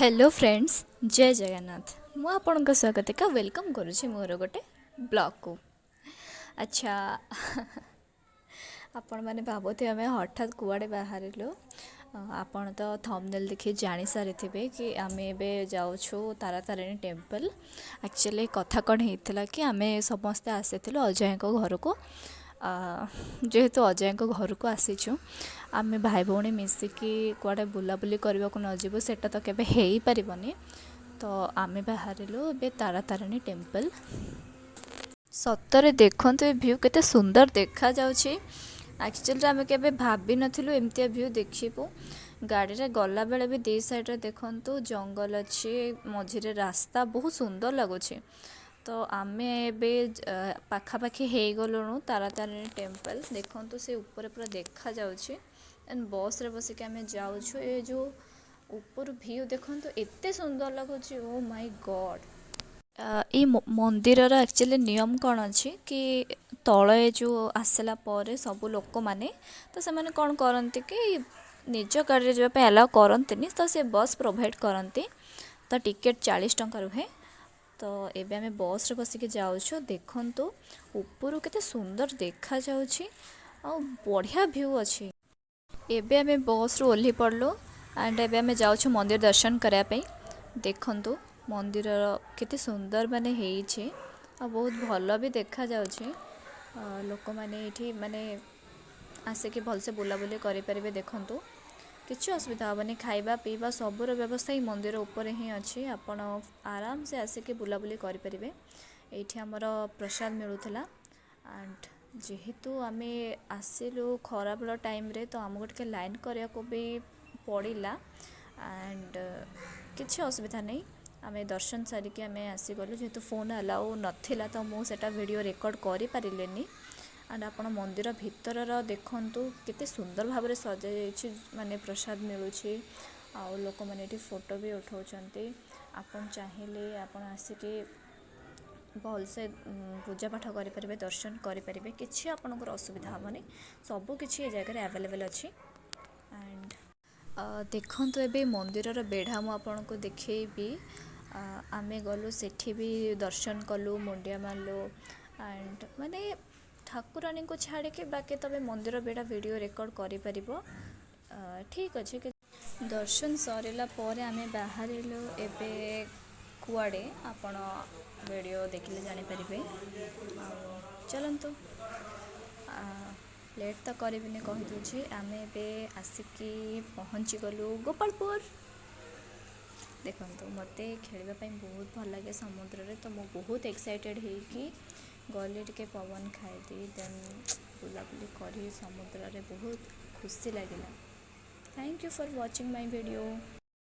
Hello friends, ଜୟ ଜଗନ୍ନାଥ। ମୁଁ ଆପଣଙ୍କ Swagatika welcome କରୁଛି ମୋର ଗୋଟେ ବ୍ଲଗ୍କୁ। ଆଚ୍ଛା, ଆପଣମାନେ ଭାବୁଥିବେ ଆମେ ହଠାତ୍ କୁଆଡ଼େ ବାହାରିଲୁ। ଆପଣ ତ ଥମ୍ବନେଲ୍ ଦେଖି ଜାଣିସାରିଥିବେ କି ଆମେ ଏବେ ଯାଉଛୁ ତାରାତାରିଣୀ ଟେମ୍ପଲ୍। ଆକ୍ଚୁଆଲି କଥା କ'ଣ ହେଇଥିଲା କି ଆମେ ସମସ୍ତେ ଆସିଥିଲୁ ଅଜୟଙ୍କ ଘରକୁ। ଯେହେତୁ ଅଜୟଙ୍କ ଘରକୁ ଆସିଛୁ, ଆମେ ଭାଇ ଭଉଣୀ ମିଶିକି କୁଆଡ଼େ ବୁଲାବୁଲି କରିବାକୁ ନ ଯିବୁ, ସେଇଟା ତ କେବେ ହେଇପାରିବନି। ତ ଆମେ ବାହାରିଲୁ ଏବେ ତାରାତାରିଣୀ ଟେମ୍ପଲ୍। ସତରେ ଦେଖନ୍ତୁ, ଏ ଭ୍ୟୁ କେତେ ସୁନ୍ଦର ଦେଖାଯାଉଛି। ଆକ୍ଚୁଆଲି ଆମେ କେବେ ଭାବିନଥିଲୁ ଏମିତିଆ ଭ୍ୟୁ ଦେଖିବୁ। ଗାଡ଼ିରେ ଗଲାବେଳେ ବି ଦୁଇ ସାଇଡ଼୍ରେ ଦେଖନ୍ତୁ ଜଙ୍ଗଲ ଅଛି, ମଝିରେ ରାସ୍ତା, ବହୁତ ସୁନ୍ଦର ଲାଗୁଛି। ତ ଆମେ ଏବେ ପାଖାପାଖି ହେଇଗଲୁଣୁ ତାରାତାରିଣୀ ଟେମ୍ପଲ୍। ଦେଖନ୍ତୁ, ସେ ଉପରେ ପୁରା ଦେଖାଯାଉଛି। ଦେନ୍ ବସ୍ରେ ବସିକି ଆମେ ଯାଉଛୁ। ଏ ଯେଉଁ ଉପରୁ ଭ୍ୟୁ ଦେଖନ୍ତୁ, ଏତେ ସୁନ୍ଦର ଲାଗୁଛି, ଓ ମାଇ ଗଡ଼୍। ଏଇ ମନ୍ଦିରର ଆକ୍ଚୁଆଲି ନିୟମ କ'ଣ ଅଛି କି ତଳେ ଯେଉଁ ଆସିଲା ପରେ ସବୁ ଲୋକମାନେ ତ ସେମାନେ କ'ଣ କରନ୍ତି କି ନିଜ ଗାଡ଼ିରେ ଯିବା ପାଇଁ ଆଲାଉ କରନ୍ତିନି, ତ ସେ ବସ୍ ପ୍ରୋଭାଇଡ଼ କରନ୍ତି। ତ ଟିକେଟ୍ 40 ଟଙ୍କା ରୁହେ। ତ ଏବେ ଆମେ ବସ୍ରେ ବସିକି ଯାଉଛୁ। ଦେଖନ୍ତୁ, ଉପରୁ କେତେ ସୁନ୍ଦର ଦେଖାଯାଉଛି ଆଉ ବଢ଼ିଆ ଭ୍ୟୁ ଅଛି। ଏବେ ଆମେ ବସ୍ରୁ ଓହ୍ଲି ପଡ଼ିଲୁ ଆଣ୍ଡ ଏବେ ଆମେ ଯାଉଛୁ ମନ୍ଦିର ଦର୍ଶନ କରିବା ପାଇଁ। ଦେଖନ୍ତୁ, ମନ୍ଦିରର କେତେ ସୁନ୍ଦର ମାନେ ହେଇଛି ଆଉ ବହୁତ ଭଲ ବି ଦେଖାଯାଉଛି। ଲୋକମାନେ ଏଇଠି ମାନେ ଆସିକି ଭଲସେ ବୁଲାବୁଲି କରିପାରିବେ। ଦେଖନ୍ତୁ, କିଛି ଅସୁବିଧା ହେବନି। ଖାଇବା ପିଇବା ସବୁର ବ୍ୟବସ୍ଥା ଏଇ ମନ୍ଦିର ଉପରେ ହିଁ ଅଛି। ଆପଣ ଆରାମସେ ଆସିକି ବୁଲାବୁଲି କରିପାରିବେ। ଏଇଠି ଆମର ପ୍ରସାଦ ମିଳୁଥିଲା। ଆଣ୍ଡ ଯେହେତୁ ଆମେ ଆସିଲୁ ଖରାବେଳ ଟାଇମ୍ରେ, ତ ଆମକୁ ଟିକେ ଲାଇନ୍ କରିବାକୁ ବି ପଡ଼ିଲା। ଆଣ୍ଡ କିଛି ଅସୁବିଧା ନାହିଁ, ଆମେ ଦର୍ଶନ ସାରିକି ଆମେ ଆସିଗଲୁ। ଯେହେତୁ ଫୋନ୍ ଆଲାଉ ନଥିଲା, ତ ମୁଁ ସେଇଟା ଭିଡ଼ିଓ ରେକର୍ଡ଼ କରିପାରିଲିନି। ଆଣ୍ଡ ଆପଣ ମନ୍ଦିର ଭିତରର ଦେଖନ୍ତୁ, କେତେ ସୁନ୍ଦର ଭାବରେ ସଜାଯାଇଛି। ମାନେ ପ୍ରସାଦ ମିଳୁଛି ଆଉ ଲୋକମାନେ ଏଠି ଫଟୋ ବି ଉଠାଉଛନ୍ତି। ଆପଣ ଚାହିଁଲେ ଆପଣ ଆସିକି ଭଲସେ ପୂଜା ପାଠ କରିପାରିବେ, ଦର୍ଶନ କରିପାରିବେ। କିଛି ଆପଣଙ୍କର ଅସୁବିଧା ହେବନି। ସବୁ କିଛି ଏ ଜାଗାରେ ଆଭେଲେବଲ୍ ଅଛି। ଆଣ୍ଡ ଦେଖନ୍ତୁ, ଏବେ ମନ୍ଦିରର ବେଢ଼ା ମୁଁ ଆପଣଙ୍କୁ ଦେଖେଇବି। ଆମେ ଗଲୁ, ସେଠି ବି ଦର୍ଶନ କଲୁ, ମୁଣ୍ଡିଆ ମାରିଲୁ। ଆଣ୍ଡ ମାନେ ଠାକୁରାଣୀଙ୍କୁ ଛାଡ଼ିକି ବାକି ତୁମେ ମନ୍ଦିର ବେଢ଼ା ଭିଡ଼ିଓ ରେକର୍ଡ଼ କରିପାରିବ। ଠିକ୍ ଅଛି। ଦର୍ଶନ ସରିଲା ପରେ ଆମେ ବାହାରିଲୁ ଏବେ କୁଆଡ଼େ, ଆପଣ ଭିଡ଼ିଓ ଦେଖିଲେ ଜାଣିପାରିବେ। ଆଉ ଚାଲନ୍ତୁ, ଲେଟ୍ ତ କରିବିନି, କହିଦେଉଛି। ଆମେ ଏବେ ଆସିକି ପହଞ୍ଚିଗଲୁ ଗୋପାଳପୁର। ଦେଖନ୍ତୁ, ମୋତେ ଖେଳିବା ପାଇଁ ବହୁତ ଭଲ ଲାଗେ ସମୁଦ୍ରରେ, ତ ମୁଁ ବହୁତ ଏକ୍ସାଇଟେଡ଼୍ ହେଇକି ଗଲି। ଟିକେ ପବନ ଖାଇଦିଏ, ଦେନ୍ ବୁଲାବୁଲି କରି ସମୁଦ୍ରରେ ବହୁତ ଖୁସି ଲାଗିଲା। Thank you for watching my video.